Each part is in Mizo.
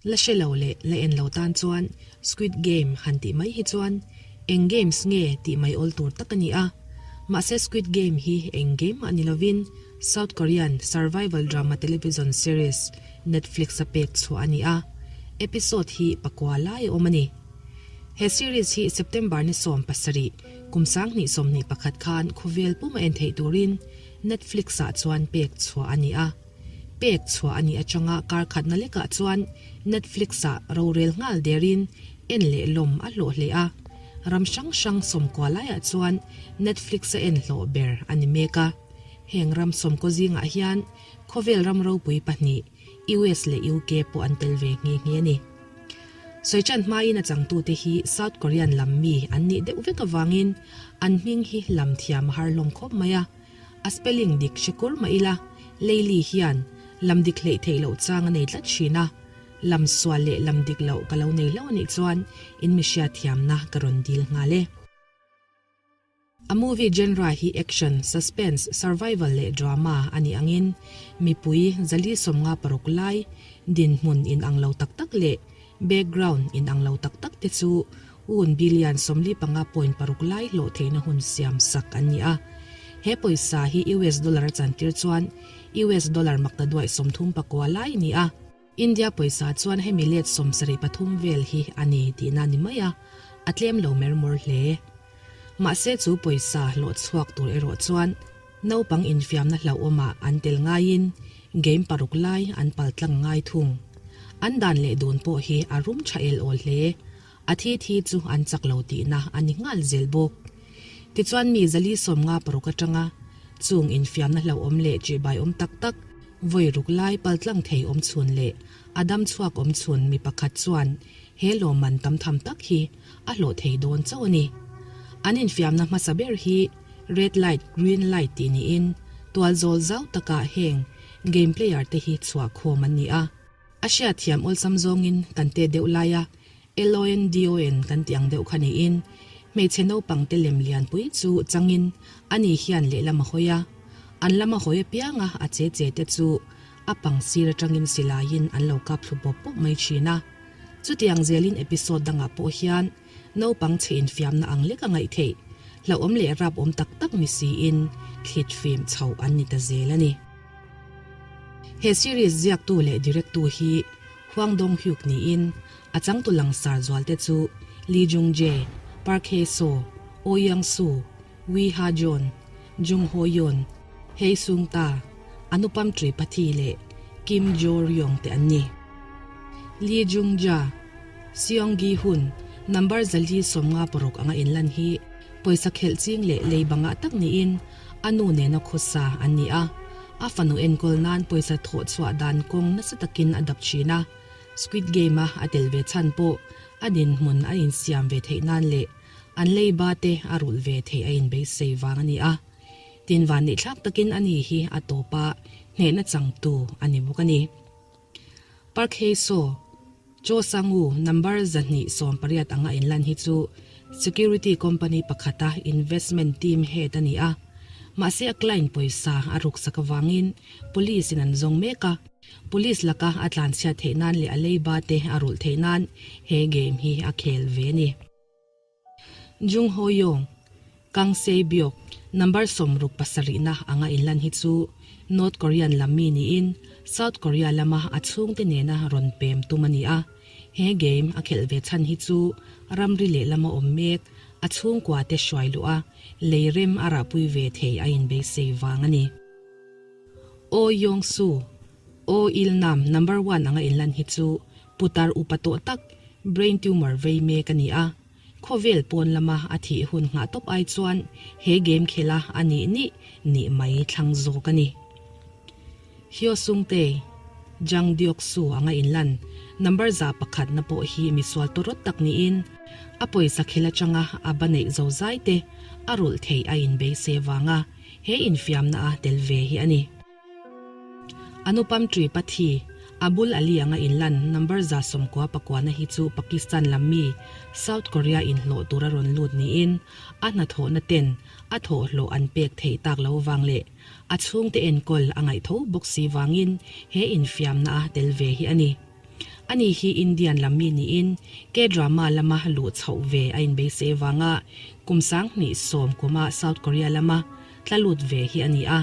La hre lo leh la en lo tan chuan Squid Game han tih mai hi chuan eng games nge tih mai awl tur tak a ni a. Mahse Squid Game hi eng game mah ni lovin South Korean survival drama television series Netflix a pek chhuah a ni a, episode hi pakua lai a awm a ni. He series hi September ni 17, kum 2021 khan khawvel puma en theih turin Netflix-ah chuan pek chhuah a ni a. Pek chhuah a nih atanga kar khatna lekah chuan Netflix-ah rorel nghal derin en leh lawm a hlawh hle a. Ram hrang hrang sawmkua laiah chuan Netflix-a en hlawh ber a ni mek a. Heng ram sawmkaw zingah hian khawvel ram ropui pahnih US leh UK pawh an tel ve nghe nghe a ni. Sawiṭan hmain a changtute hi South Korean lam mi an nih deuh vek avangin an hming hi lam thiam a har hlawm khawp mai a. A spelling dik hre kur mah ila, Leili hian lam dik hleih theih loh chang a nei tlat thin a. Lam sual leh lam dik loh ka lo nei hlauh a nih chuan in mi hriatthiamna ka rawn dil nghal e. A movie genre hi action, suspense, survival leh drama a nih angin mipui 456 lai dinhmun inang lo tak tak leh background inang lo tak tak te chu un billion 45.6 lai hlawh theihna hun siam sak an ni a. He pawisa hi US dollar a chantir chuan US dollar maktaduaih 39 lai a ni a. India pawisa chuan hemi let 73 vel hi a ni tihna ni mai a, a tlem lo mer mawr hle. Mahse chu pawisa hlawh chhuak tur erawh chuan naupang infiamna hlauhawmah an tel ngaiin game paruk lai an pal tlang ngai thung. An dan leh dun pawh hi a rum tha el awl hle. A thi thi chu an chak lo tihna a ni nghal zel bawk. Tichuan mi 456 atanga chung infiamna hlauhawm leh ṭihbai awm tak tak vawi ruk lai paltlang thei awm chhun leh a dam chhuak awm chhun mi pakhat chuan he lawmman tam tham tak hi a hlawh thei dawn chauh a ni. An infiamna hmasa ber hi Red light, green light tih niin tual zawl zau takah heng game player te hi chhuah khawm an ni a. A hriatthiam awlsam zawngin kan te deuh lai a, LONDON kan tih ang deuh kha niin hmeichhe naupang te lem lianpui chu changin ani hian lehlam a hawi a, an lama hawi apianga a che che te chu a pang sir atangin silaiin an lo kap thlu pawp pawp mai thin a. Chutiang zelin episode dangah pawh hian naupang chhe infiamna ang lek a ngaih theih, hlauhawm leh rap awm tak tak ni siin thlit fim chho an ni ta zel a ni. He series ziaktu leh directu hi Hwang Dong-hyuk niin a changtu langsar zualte chu Lee Jung-jae, Park Hae-soo, Oh Young-soo, Wee Ha-joon, Jung Ho-yeon, Hae Sung-ta, Anupam Tripathi leh Kim Jo-ryong te an ni. Lee Jung-ja, Seong Gi-hun, number 456 anga inlan hi pawisa khelh ching leh lei bangah tak niin a nu nena khawsa an ni a, a fanu enkawl nan pawisa thawh chhuah dan kawng nasa takin a dap thin a. Squid Game-a a tel ve chhan pawh a dinhmun a insiam ve theih nan leh an leiba te a rulh ve theih a inbeisei vang a ni a. Tin vanneihthlak takin ani hi a tawp a, hnehna changtu a ni bawk a ni. Park Hae-soo, Cho Sang-woo, number 280 anga inlan hi chu security company pakhata investment team head a ni a. Mahse a client pawisa a ruksak avangin police in an zawng mek a. Police laka a tlanchhiat theih nan leh a leiba te a rulh theih nan he game hi a khel ve a ni. Jung Ho Yong, Kang Sei Byok, number 67 na anga inlan hi chu North Korean lam mi niin South Korea lama a chhungte nena rawn pem tum a ni a. He game a khelh ve chhan hi chu ramri lehlama awm mek a chhungkua te hruai luh a, lei rem a rahpui ve thei a inbeisei vang a ni. Oh Yong Soo, Oh Il Nam number one anga inlan hi chu putar upa tawh tak brain tumor vei mek a ni a. Khawvel pawn lama a thih hun nghah tawp ai chuan he game khela a nih nih nih mai thlang zawk a ni. Hyo Sung Tae, Jang Deok Soo anga inlan number 100 na pawh hi misual tawrawt tak niin a pawisa khel atanga a ba neih zozai te a rulh theih a inbeisei vanga He infiamna a tel ve hi a ni. Anupam Tripathi, Abul Ali anga inlan number 99 na hi chu Pakistan lam mi South Korea inhlawh tura rawn lut niin a hnathawhna ten a thawhhlawh an pek theih tak lo vang leh a chhungte enkawl a ngaih tho bawk si vangin he infiamna a tel ve hi a ni. Ani hi Indian lam mi niin K-drama lama luh chhoh ve a inbeisei avanga kum 2010 kuma South Korea lama tla lut ve hi a ni a.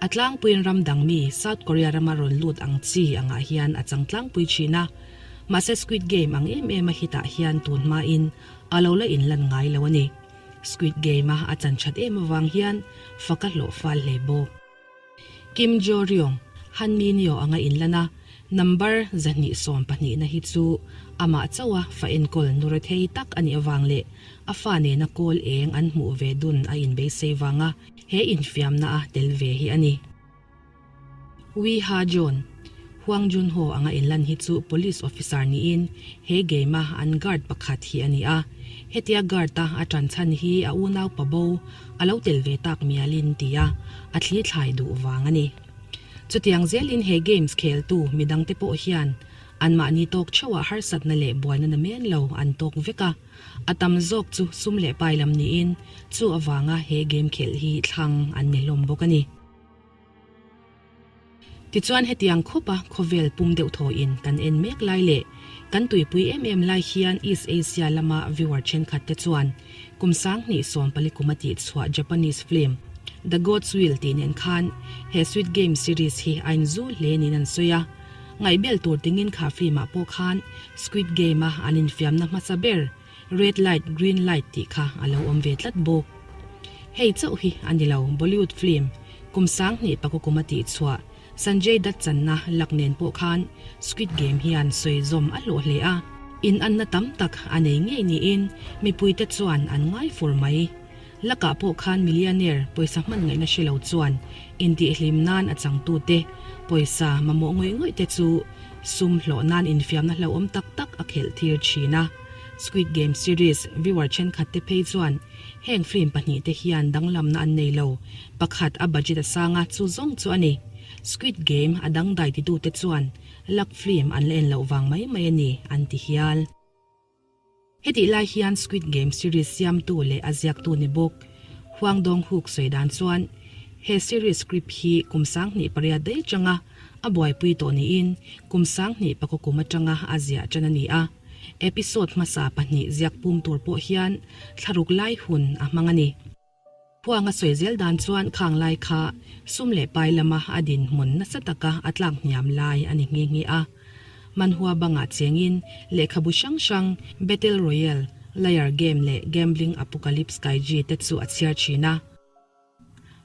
A tlangpuiin ram dang mi South Korea rama rawn lut ang chi angah hian a chang tlangpui thin a. Mahse Squid Game ang em em a hitah hian tun hmain a lo la inlan ngai lo a ni. Squid Game-a a chan that em avang hian fak a hlawh fal hle bawk. Kim Jo Ryong, Han Min Yo anga inlan a, number 212 na hi chu amah chauha fa enkawl nu rethei tak a nih avang leh a fa nena kawl eng an hmuh ve dun a inbeisei vanga he infiamna a tel ve hi a ni. Wee Ha Joon, Hwang Jun Ho anga inlan hi chu police officer niin he game a an guard pakhat hi a ni a. Hetia guard a a tan chhan hi a unau pa bo a lo tel ve tak mialin tia a thli thlai duh vang a ni. Chutiang zelin he games kheltu midangte pawh hian anmahni tawk theuhah harsatna leh buaina namen lo an tawk vek a. A tam zawk chu sum leh pai lam niin chu avanga he game khelh hi thlang an ni hlawm bawk a ni. Tichuan hetiang khawpa khawvel pum deuh thawiin kan en mek lai leh kan tuipui em em lai hian East Asia lama viewer thenkhat te chuan kum 2014 kum a tihchhuah Japanese film The God's Will tih nen khan he Squid Game series hi a inzu hle niin an sawi a. Ngaihbel tur tingin kha film ah pawh khan Squid Game a an infiamna hmasa ber Red light green light tih kha a lo awm ve tlat bawk. Hei chauh hi a ni lo, Bollywood film kum 2009 kum a tih chhuah Sanjay Dutt channa lak nen pawh khan Squid Game hian sawi zawm a hlawh hle a, inanna tam tak a nei ngei niin mipuite chuan an ngai fur mai. Lakah pawh khan millionaire pawisa hman ngaihna hre lo chuan intihhlim nan a changtute pawisa mamawh ngawih ngawih te chu sum hlawh nan infiamna hlauhawm tak tak a khelh thir thin a. Squid Game series viewer thenkhat te phei chuan heng film pahnihte hian danglamna an nei lo, pakhat a budget a sang a, chu zawng chu a ni. Squid Game a dangdai titute chuan luck film an la en loh vang mai mai a ni an ti hial. Hetih lai hian Squid Game series siamtu leh a ziaktu ni bawk Hwang Dong-hyuk sawi dan chuan he series script hi kum 2008 daih atanga a buaipui tawh niin kum 2009 kum atanga a ziah tan a ni a. Episode hmasa pahnih ziak pum tur pawh hian thlaruk lai hun a hmang a ni. Huang a sawi zel dan chuan khang lai kha sum leh pai lama a dinhmun nasa taka a tlak hniam lai a ni nghe nghe a. Manhua bangah chengin lehkhabu hrang hrang Battle Royale, Liar Game leh Gambling Apocalypse Kaiji te chu a chhiar thin a.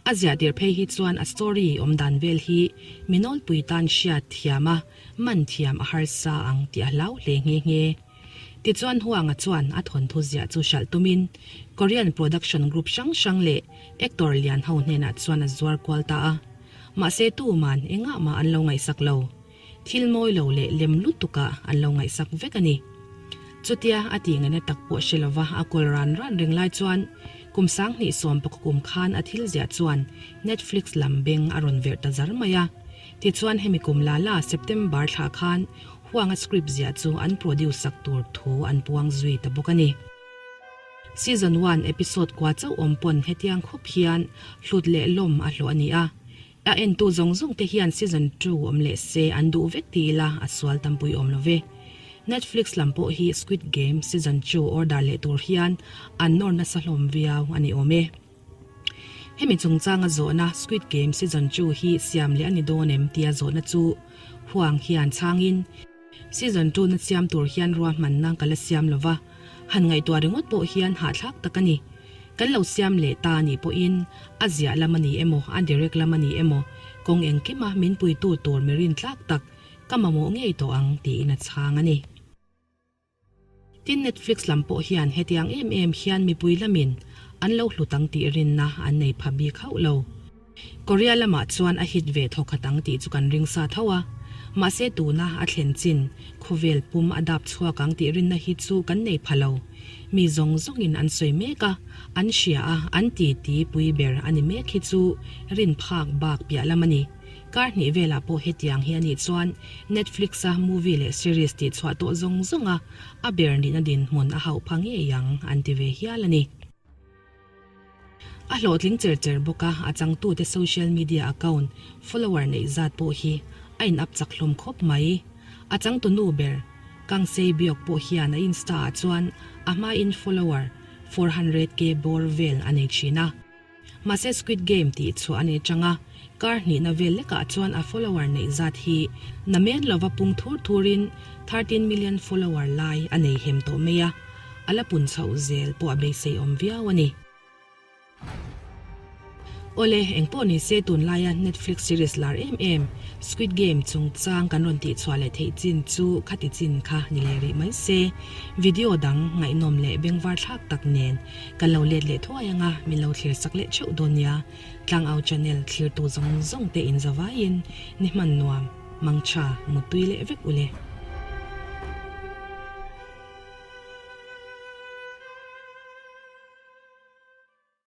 A ziah tir phei hi chuan a story awm dan vel hi mi nawlpui tan hriat thiam a, man thiam a harsa ang tih a hlau hle nghe nghe. Tichuan Huanga chuan a thawnthu ziah chu hralh tumin Korean production group hrang hrang leh actor lian ho hnenah chuan a zuar kual ta a. Mahse tuman engah mah an lo ngaihsak lo. Thil mawi lo leh lem lutukah an lo ngaihsak vek a ni. Chutia a tih ngaihna tak pawh hre lova a kawl ran ran reng lai chuan kum 2010 kum khan a thil ziah chuan Netflix lam beng a rawn verh ta zar mai a. Tichuan hemi kum la la September thla khan Huanga script ziah chu an produce sak tur thu an puang zui ta bawk a ni. Season one episode kua chauh awm pawn hetiang khawp hian hlut leh lawm a hlawh a ni a. A entu zawng zawng te hian season two awm leh se an duh vek ti ila a sual tampui awm lo ve. Netflix lam pawh hi Squid Game season two order leh tur hian an nawr nasa hlawm viau a ni awm e. Hemi chungchanga zawhna Squid Game season two hi siam leh a ni dawn em tia zawhna chu Huang hian chhangin, Season two na siam tur hian ruahmanna ka la siam lo va, han ngaihtuah ringawt pawh hian hahthlak tak a ni. Kan lo siam leh ta anih pawhin a ziah lam a ni emaw, a direct lam a ni emaw, kawng engkima min puitu tur mi rintlak tak ka mamawh ngei tawh ang tiin a chhang a ni. Tin, Netflix lam pawh hian hetiang em em hian mipui lamin an lo hlut ang tih rinna an nei pha bik hauh lo. Korea lamah chuan a hit ve thawkhat ang tih chu kan ring sa tho a, mahse tuna a thlen chin khawvel pum a dap chhuak ang tih rinna hi chu kan nei pha lo. Mi zawng zawngin an sawi mek a, an hria a, an titi pui ber a ni mek hi chu rin phak bak piah lam a ni. Kar hnih velah pawh hetiang hi a nih chuan Netflix-a movie leh series tih chhuah tawh zawng zawnga a ber nihna dinhmun a hauh pha ngei ang an ti ve hial a ni. A hlawhtling cher cher bawk a, a changtute social media account follower neih zat pawh hi a in up chak hlawm khawp mai. A changtunu ber Kang Sei Byok pawh hian a Insta ah chuan a hmain follower 400k bawr vel a nei thin a. Mahse Squid Game tih chhuah a ni atang a, kar hnihna vel lekah chuan a follower neih zat hi namen lova pung thur thurin 13 million follower lai a nei hem tawh mai a, a la pun chhoh zel pawh a beisei awm viau a ni. Awle, engpawh ni se tunlaia Netflix series lar em em Squid Game chungchang kan rawn tihchhuah leh theih chin chu khati chin kha ni leh rih mai se, video dang ngaihnawm leh bengvar thlak tak nen Kan lo let leh thuai anga min lo thlir sak leh theuh dawn nia. Tlangau channel thlirtu zawng zawng te in zavaiin ni hman nuam, mangtha, muttui leh vek ule.